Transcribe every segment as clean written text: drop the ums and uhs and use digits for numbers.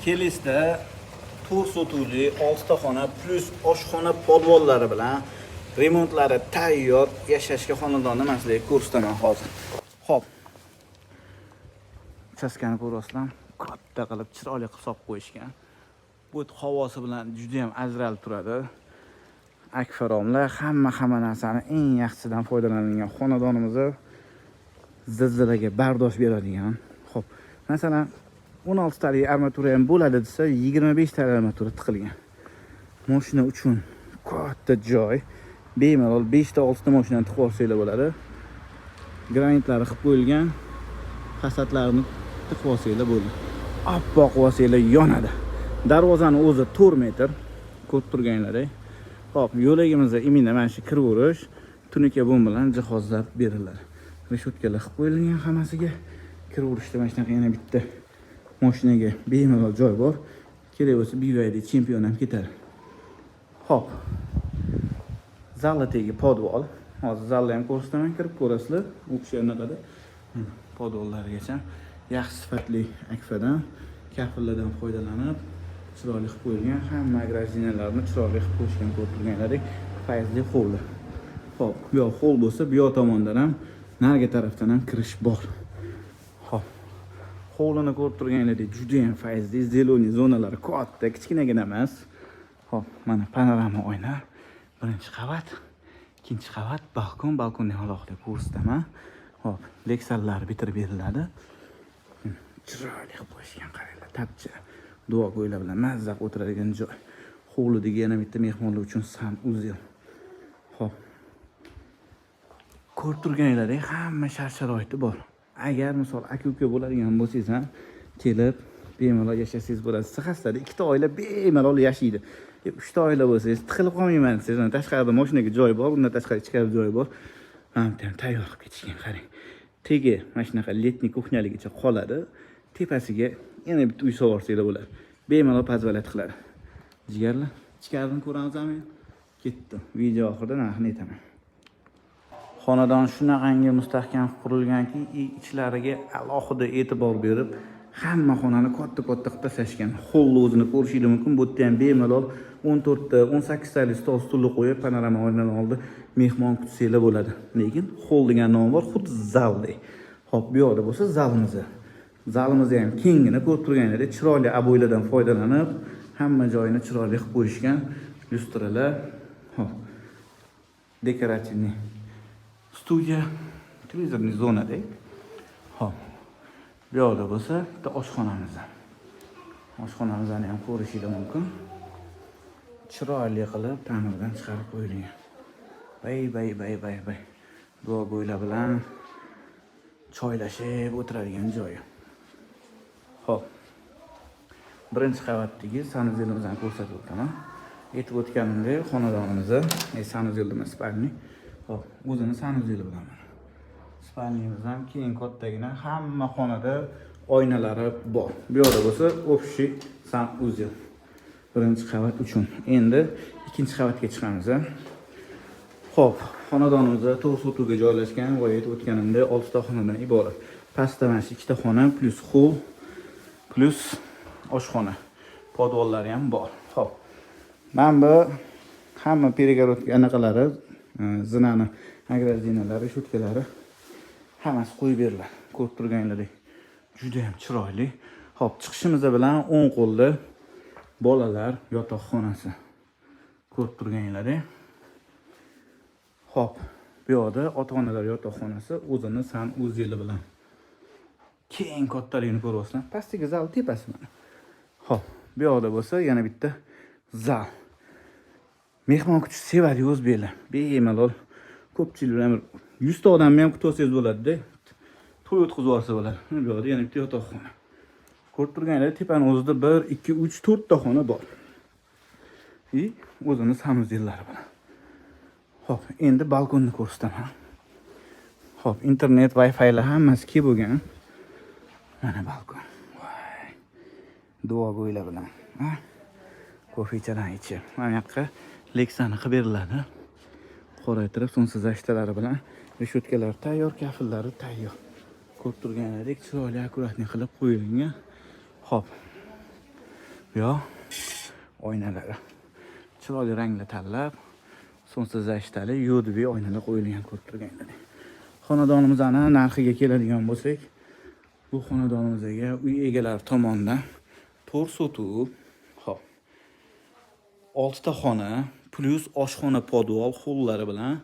Kelisda 4 sotuvli, 6 ta xona плюс oshxona podvallari bilan remontlari tayyor yashashga xonadonni man sizlarga ko'rsataman hozir. Xo'p. Uchastkani ko'ryapsizlar, katta qilib, chiroyli qilib solib qo'yishgan. Bu havosi bilan juda ham ajralib turadi. Akfa romlar, hamma narsani eng yaxshisidan foydalanilgan xonadonimizni zilzilaga bardosh beradigan. Xo'p, masalan, 16 talik armatura ham bo'ladi desa, 25 talik armatura tiqilgan. Mashina uchun katta joy. Bemalol 5 ta, 6 ta mashinani tiqib olsanglar bo'ladi. Granitlari qilib qo'yilgan. Fasadlarini tiqib olsanglar bo'ldi. Oppoq qilib olsanglar yonadi. Darvozani o'zi 4 metr, ko'rib turganlaring. Xo'p, yo'lagimizda именно mana shu kiraverish tunuka bom bilan jihozlab beriladi. Reshotkalar qilib qo'yilgan hammasiga. Kiraverishda mana shunaqa yana bitta mashinaga bemalol joy bor. Kerak bo'lsa, BYD Champion ham ketadi. Xo'p. Zalni tagi podval. Hozir zalni ham ko'rsataman, kirib ko'rasizlar. U kishi anaqada. Podvallarigacha yaxshi sifatli akfadan, kafellardan foydalanib chiroyli qilib qo'yilgan. Hamma ограждения larni chiroyli qilib qo'yishgan, ko'rib turganlaring, fayzli hovli. Xo'p, bu yoq hol bo'lsa, bu yoq tomondan ham, narigi tarafdan ham kirish bor. Xo'p. Hovlini ko'rib turganlaridek juda ham fayzli, зелёный zonalari katta, kichkinagina emas. Xo'p, mana panorama oyna. Birinchi qavat, ikkinchi qavat, balkon, balkonni ham alohida ko'rsataman. Xo'p, leksallar bitirib beriladi. Chiroyli qilib qo'yishgan, qaranglar, tapcha. Duogo'ylar bilan mazza qilib o'tiradigan joy. Hovlidagi yana bitta mehmonlar uchun санузел. Xo'p. Ko'rib turganlaridek hamma shart sharoiti bor. Agar misol aka uka bo'ladigan bo'lsangiz ham, kelib bemalol yashasangiz bo'ladi. Siqasizlarda ikkita oila bemalol yashaydi. Uchta oila bo'lsangiz, tiqilib qolmayman desangiz, mana tashqarida mashinaga joy bor, undan tashqari ichkarida joy bor. Mana bu ham tayyor qilib ketishgan, qarang. Tegi mana shunaqa летний кухня ligicha qoladi. Tepasiga yana bitta uy solib bo'ladi. Bemalol позволять qiladi. Jigarlar, ichkarini ko'ramizmi? Ketdi. Video oxirida narxini aytaman. Xonadon shunaqangi mustahkam qurilganki, ichlariga alohida e'tibor berib, hamma xonani katta-katta qilib tashlashgan. Holni o'zini ko'rishingiz mumkin. Bu yerda ham bemalol 14 ta, 18 talik stol stulni qo'yib, panorama oynadan oldi mehmon kutsanglar bo'ladi. Lekin hol degan nom bor, xuddi zaldek. Xo'p, bu yoqda bo'lsa zalimiz. Zalimizni ham kengini ko'rib turganinglardek chiroyli обой lardan foydalanib, hamma joyini chiroyli qilib qo'yishgan. Lyustralar, xo'p, декоративный studiya, телевизорный zonadek. Xo'p. Bu yoqda bo'lsa bitta oshxonamiz. Oshxonamizni ham ko'rishingiz mumkin. Chiroyli qilib ta'mirdan chiqarib qo'yilgan. Bay bay bay bay bay. Duogo'ylar bilan choylashib o'tiradigan joyi. Xo'p. Birinchi qavatdagi санузел imizni ko'rsatib o'taman. Aytib o'tganimdek, xonadonimizni, санузел emas, спальни. Xo'p, o'zini санузел i bilan mana. Спальни miz ham keng, kattagina, hamma xonada oynalari bor. Bu yoqda bo'lsa общий санузел. Birinchi qavat uchun. Endi ikkinchi qavatga chiqamiz. Xo'p, xonadonimiz 4 sotuvga joylashgan va aytib o'tganimdek 6 ta xonadan iborat. Pastda mana shu ikkita xona плюс hol плюс oshxona. Podvallari ham bor. Xo'p. Mana bu hamma перегородка anaqalari, zinani ограждения lari, reshotkalari hammasi qo'yib beriladi. Ko'rib turganlaridek juda ham chiroyli. Xo'p, chiqishimiz bilan o'ng qo'lda bolalar yotoqxonasi. Ko'rib turganlaridek. Xo'p, bu yoqda ota-onalar yotoqxonasi o'zini санузел i bilan. Keng, kattaligini ko'ryapsizlar. Pastdagi zal, tepasi mana. Xo'p, bu yoqda bo'lsa yana bitta zal. Mehmon kutish sevadi o'zbeklar. Bemalol ko'pchilik bilan bir 100 ta odamni ham kutib olsangiz bo'ladi-da. To'y o'tkazib yuborsa bo'ladi. Mana bu yoqda yana bitta yotoqxona. Ko'rib turganlar, tepani o'zida 1, 2, 3, 4 ta xona bor. И o'zini санузел lari bilan. Xo'p, endi balkonni ko'rsataman. Xo'p, internet, Wi-Fi'lar hammasi kelib bo'lgan. Mana balkon. Voy. Duogo'ylar bilan. Ha? Kofechadan ichib. Mana bu yoqqa leksani qilib beriladi. Qoraytirib, солнцезащита lari bilan reshotkalari tayyor, kafellari tayyor. Ko'rib turganingizdek chiroyli, аккуратный qilib qo'yilgan. Xo'p. Bu yoq oynalari. Chiroyli ranglar tanlab, солнцезащита li UV oynalar qo'yilgan, ko'rib turganingizdek. Xonadonimizni narxiga keladigan bo'lsak, bu xonadonimizga uy egalari tomonidan 4 sotix, hop, 6 ta xona плюс oshxona, podval, hollari bilan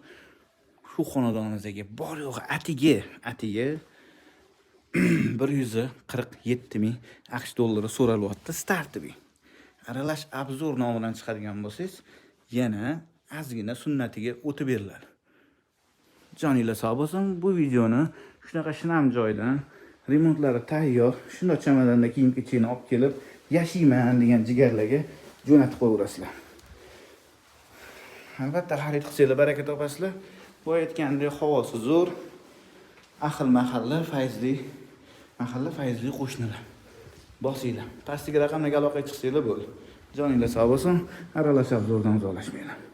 shu xonadonimizga bor yo'g'i atigi 147 000 AQSh dollari so'ralyapti стартовый. Aralash обзор nomidan chiqadigan bo'lsangiz, yana ozgina sunnatiga o'tib beriladi. Joninglar sog' bo'lsin. Bu videoni shunaqa shinam joydan, remontlari tayyor, shundoq chamadonda kiyim kechagini olib kelib yashayman degan jigarlarga jo'natib qo'yaverasizlar. Albatta, xarid qilsanglar, baraka topasizlar. Bu aytgandek, havosi zo'r, ahil mahalla, fayzli mahalla, fayzli qo'shnilar. Bosinglar, pastdagi raqamlarga aloqaga chiqsanglar bo'ldi. Joninglar sog' bo'lsin. Aralash обзор dan uzoqlashmanglar.